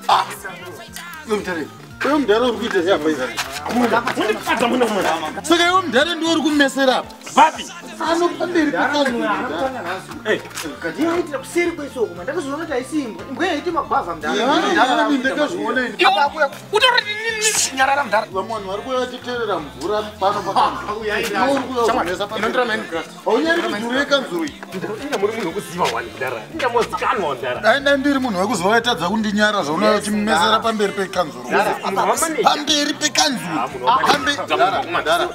Ah. Mudhara. Uyo mudhara uri kuita sei apa izvi? Mundifadza muna mwana. Saka iwe mudhara ndiwe uri kumesera apa. Papi. Ano pamberi pekanzuru. Ndiyaitira kuseri kwesoko man ndakazoona kuti haisi imbwa. Imbwa yaiti magwavha mudhara. Ndani ndakazviona ini. Utori nyarara mudhara. Vamwe vanhu vari kuuya vachiterera mvura pano pakanzuru. Iwe uri kuuya kuzomesa pamberi. Haunyari kuti yekanzuru iyi. Inga muri munhu wekuziva wani mudhara. Inga mozikanwa mudhara. Dai dai ndiri munhu wekuziva waitadza kundinyara zvaunouya uchimesera pamberi pekanzuru. Munhu wamaneja. Pamberi pekanzuru. Pamberi. Mudhara, mudhara.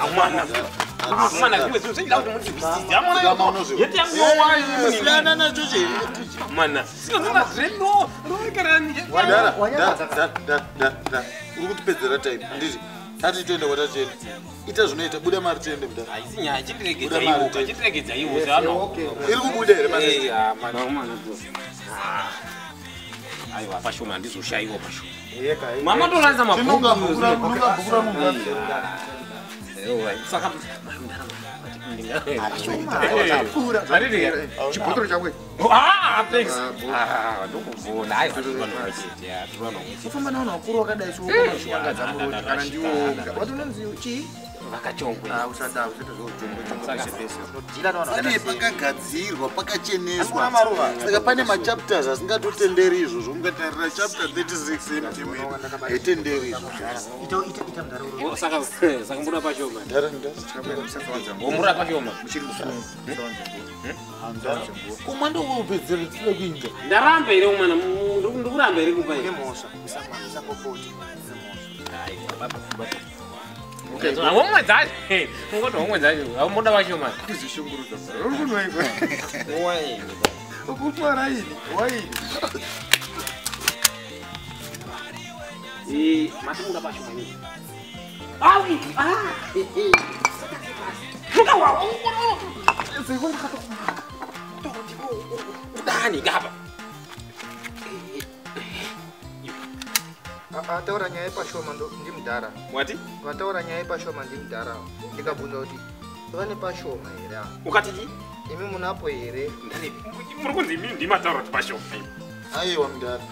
Amwana. Amwana zvimwe zvinhu zvinoda kuti mundibvisise. Amwana. Zama unozviona. Yeti yangu yowayi. Siyana nacho che. Amwana. Zvinhu zvino roekerani. Mudhara, mudhara, mudhara, mudhara, mudhara. Uri kutipedzera time. Handiti. Tati toenda kwatatienda. Ita zvinoita buda mari tiende mudhara. Haisi nyaya chitiregedza Buda mari iwo. tiende. Chitiregedza iwo zano. Iri kubuda here mari? Eh, amana amana. Aiwa pashoma handizoshayiwa pashoma. Mama toranza mabhuku. Tinonga bhuku rangu, nonga bhuku rangu mudhara. Saka Chibhotoro chakwe. Ah, thanks. Ah, ndokubvuna. Aiwa, tiri vanhu vamwe Kufamba navanhu vakuru vakadai so unozvinyangadza muroti kana ndiwo. Wati unonzi chii? Vakachongwe. Ah, usada usaita zveuchongwe chongwe pese pese. Unodhila navanhu Pane vakadai. pakagadzirwa pakacheneswa. Hakuna maruva. Saka pane machapters asingatotenderi izvozvo. Ungatarira chapter 36 yemutemo yedu haitenderi izvozvo. Ita ita ita mudhara uri. Saka saka mbuda pashoma. Mudhara, mudhara. Womura pashoma. Muchiri kusunga. Musawanze nguva. Kumwa ndokupedzera tida kuinda. Ndaramba here mwana, ndikuramba here kupa Une here. mhosva. Usapopoti. Une mhosva. Aiwa, baba. Okay. Homwe dzacho. Ungoti homwe dzacho. Muda pashoma. Kuzvishungurudza. Uri kunwa ikwe. Ukumwa raini. Waini. Eh, mati muda pashoma nini? Awi. Ah. Muka wa. Udani gaba. Ataura nyaya yepashoma ndimudhara. Wati? Vataura nyaya yepashoma ndimudhara. Ndikabvunza kuti vane pashoma here ava? Ukati chii? Imi munapo here? Muri kunzi imi ndimataura kuti pashoma. Aiwa mudhara.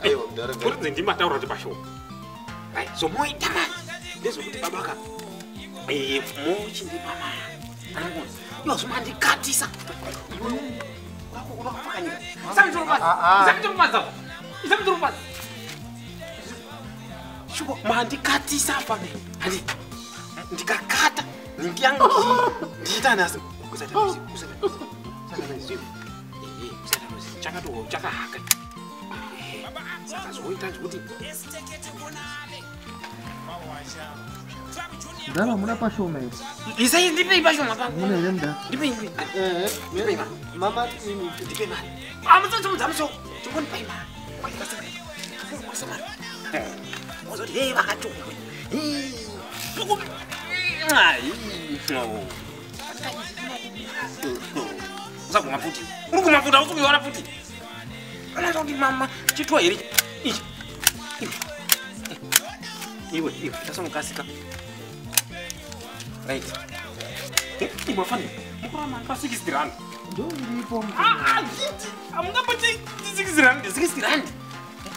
Aiwa mudhara. Muri kunzi ndimataura kuti pashoma. Right, so moita manje ndezvekuti babaka mochindipa mari anongonzi iwa zvomandikatisa wakapfakanyika isamitorupasi shuwa mandikatisa apa handi ndikakata ningi yangu ndiita nhasi chakahaka saka zvoita zvekuti Mudhara muna pashoma here? Isai ndipei pashoma pangu. Muna here mudhara? Ndipei ndipei. Ndipei mari. Mama ini. Ndipei mari. Ah mutsotsi muso. Chingonipai mari. Kwai mari. Mozoti hey vakachongwe. Ai. No. Usaguma futi. Uri kuguma futi hausi kuiona futi. Unoita kuti mama chitwa here ichi. Iwe iwe tasongokasika. Right. Iwe fani. Mukurama pa 60 rand. Ndo iripo. Ah, ah, amungamboti 60 rand, 60 rand.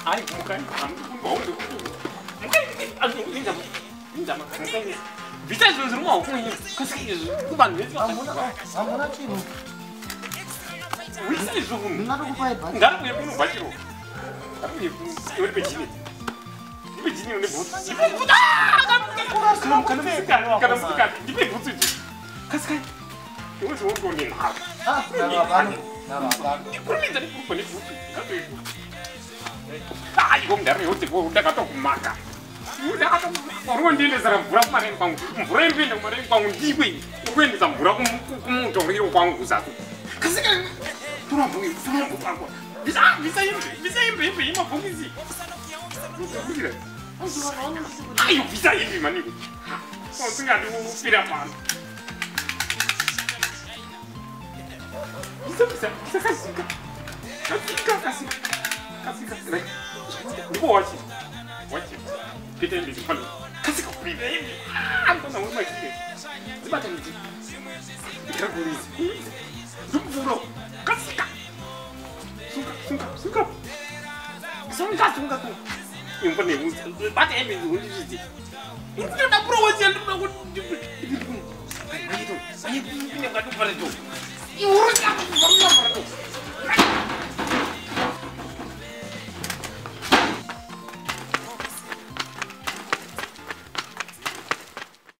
Hayi, mukai. Mukai, injama. Injama, mukai. Bvisa zvinhu zviri mumaoko mwenyu. Kasika izvi kuvanhu vese. Hamuna chinhu. Wisa izvo munhu. Ndingatokupai bhachi. Ngariuye kuno bhachiro. Ngariuye kuno. Iwe ndipe jini. Ndipe jini une bhutsu. Ndipe bhutsu. Ah! Kana musikana, kana musikana. Ndipe bhutsu idzi. Kasika. Iwe zvoundonenharo. Ah, naro hapana. Naro hapana. Ndikurumidza ndikurumba nebhutsu. Aiwo mudhara yoti ndakatokumaka. Ndakatokumaka. Uri kundiendesera mvura kumareni kwangu. Mvura iri kuenda kumareni kwangu ndiwe. Uri kuendesa mvura kumutoriro kwangu kuzasi. Kasika. Tora bhokisi, tora bhuku rako. Bvisa, bvisa hembe, bvisa hembe, hembe yemabhokisi. Ayo, bvisa hembe maniko. Usingadi kufira pano. Bvisa, bvisa, bvisa kasika. Kasika, kasika. Kasika. Right. Ndipo wachi. Wachi. Pita hembe pano. Kasika kupinda hembe. Ah, ndona uri makire. Zibatanidze. Ndikagurizi. Ndikuvura. Kasika. Sunga sunga. Imba nebvunza. Bata hembe idzi undizvidze. Uri kutoda purowasi yandinoda kuti ndipinde mukati kuvhara door. Iwe uri kuda kuvhara door.